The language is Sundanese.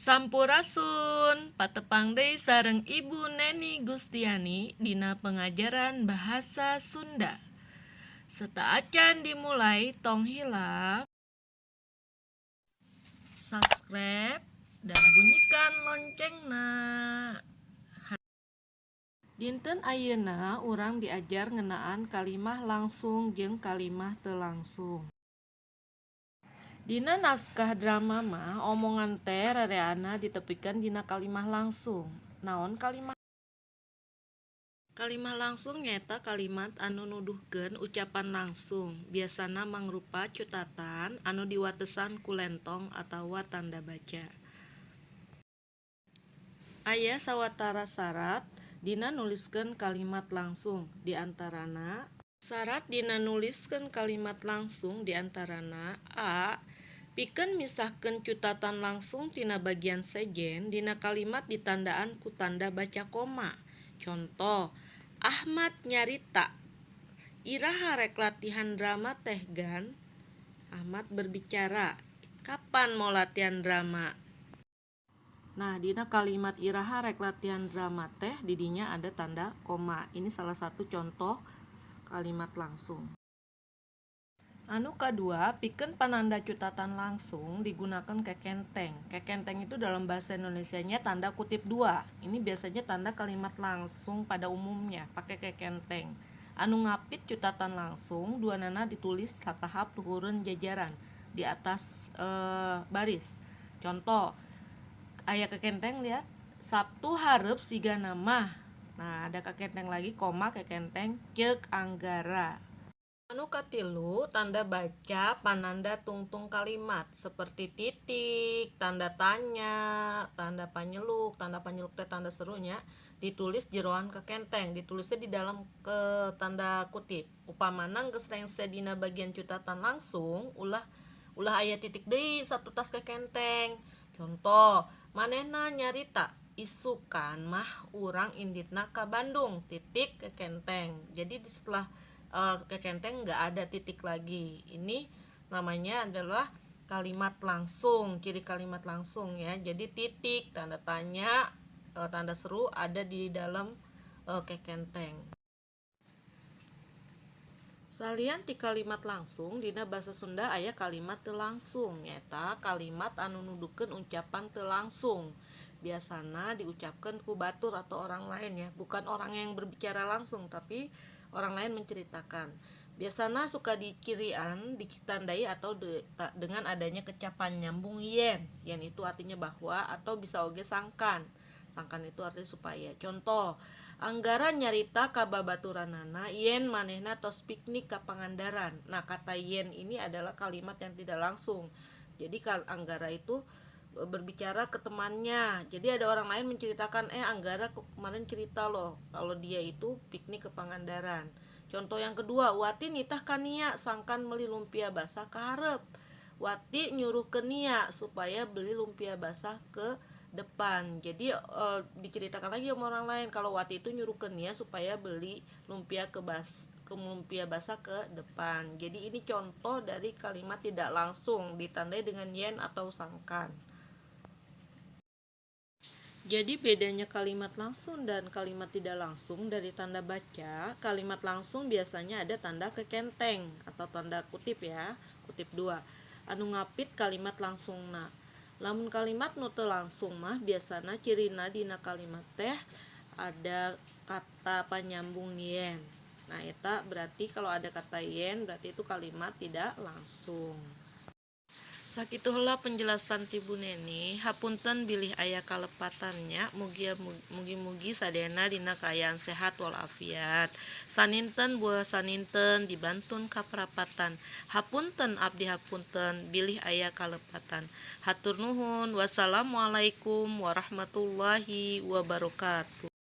Sampurasun, patepang deui sareng Ibu Neni Gustiani dina pengajaran bahasa Sunda. Sateuacan dimulai, tong hilap subscribe dan bunyikan loncengna. Dinten ayeuna urang diajar ngeunaan kalimah langsung jeung kalimah teu langsung. Dina naskah drama mah omongan teh rereana ditepikeun dina kalimah langsung. Naon kalimah? Kalimah langsung nyaeta kalimat anu nuduhkeun ucapan langsung, biasana mangrupa cutatan anu diwatesan ku lentong atawa tanda baca. Aya sawatara sarat dina nuliskeun kalimat langsung, di antarana Sarat dina nuliskeun kalimat langsung di antarana: a. Pikeun misahkeun cutatan langsung tina bagian sejen dina kalimat ditandaan ku tanda baca koma. Conto, Ahmad nyarita, "Iraha rek latihan drama teh, Gan?" Ahmad berbicara, "Kapan mau latihan drama?" Nah, dina kalimat "iraha rek latihan drama teh" di dinya ada tanda koma. Ini salah satu contoh kalimat langsung. Anu kadua, pikeun pananda cutatan langsung digunakan kekenteng. Kekenteng itu dalam bahasa Indonesianya tanda kutip dua. Ini biasanya tanda kalimat langsung pada umumnya pakai kekenteng. Anu ngapit cutatan langsung duanana ditulis satahap luhureun jajaran di atas baris. Contoh, aya kekenteng, lihat, "Sabtu hareup sigana mah." Nah, ada kekenteng lagi, koma, kekenteng, "ceuk Anggara." Anu katilu, tanda baca pananda tungtung kalimat seperti titik, tanda tanya, tanda panyeluk teh tanda serunya, ditulis jeroan kekenteng, ditulisnya di dalam ke tanda kutip. Upamana geus rengse dina bagian cutatan langsung, ulah ulah aya titik deui satutas kekenteng. Contoh, manehna nyarita, "Isukan mah urang inditna ka Bandung," titik, kekenteng. Jadi di setelah kekenteng nggak ada titik lagi. Ini namanya adalah kalimat langsung, ciri kalimat langsung ya. Jadi titik, tanda tanya, tanda seru ada di dalam kekenteng. Salian ti kalimat langsung, dina bahasa Sunda aya kalimat teu langsung, nyaeta kalimat anu nuduhkeun ucapan teu langsung. Biasana diucapkan ku batur atau orang lain ya, bukan orang yang berbicara langsung, tapi orang lain menceritakan. Biasana suka dicirian, ditandai atau dengan adanya kecapan nyambung yen. Yen itu artinya bahwa atau bisa oge sangkan. Sangkan itu artinya supaya. Contoh, Anggara nyarita ka babaturanana yen manehna tos piknik ka Pangandaran. Nah, kata "yen" ini adalah kalimat yang tidak langsung. Jadi Anggara itu berbicara ke temannya. Jadi ada orang lain menceritakan, "Anggara kemarin cerita loh kalau dia itu piknik ke Pangandaran." Contoh yang kedua, Wati nitah ka Nia sangkan meuli lumpia basah ka hareup. Wati nyuruh ke Nia supaya beli lumpia basah ke depan. Jadi diceritakan lagi sama orang lain kalau Wati itu nyuruh ke Nia supaya beli lumpia basah ke depan. Jadi ini contoh dari kalimat tidak langsung ditandai dengan yen atau sangkan. Jadi bedanya kalimat langsung dan kalimat tidak langsung dari tanda baca, kalimat langsung biasanya ada tanda kekenteng atau tanda kutip ya, kutip dua. Anu ngapit kalimat langsungna. Lamun kalimat nu teu langsung mah biasana cirina dina kalimat teh ada kata panyambung yen. Nah, eta berarti kalau ada kata yen berarti itu kalimat tidak langsung. Sakitu heula penjelasan ti Bu Neni. Hapunten bilih aya kalepatan nya. Mugi-mugi sadayana dina kaayaan sehat walafiat. Saninten buah saninten dibantun kaprapatan. Hapunten, abdi hapunten bilih aya kalepatan. Hatur nuhun. Wassalamualaikum warahmatullahi wabarakatuh.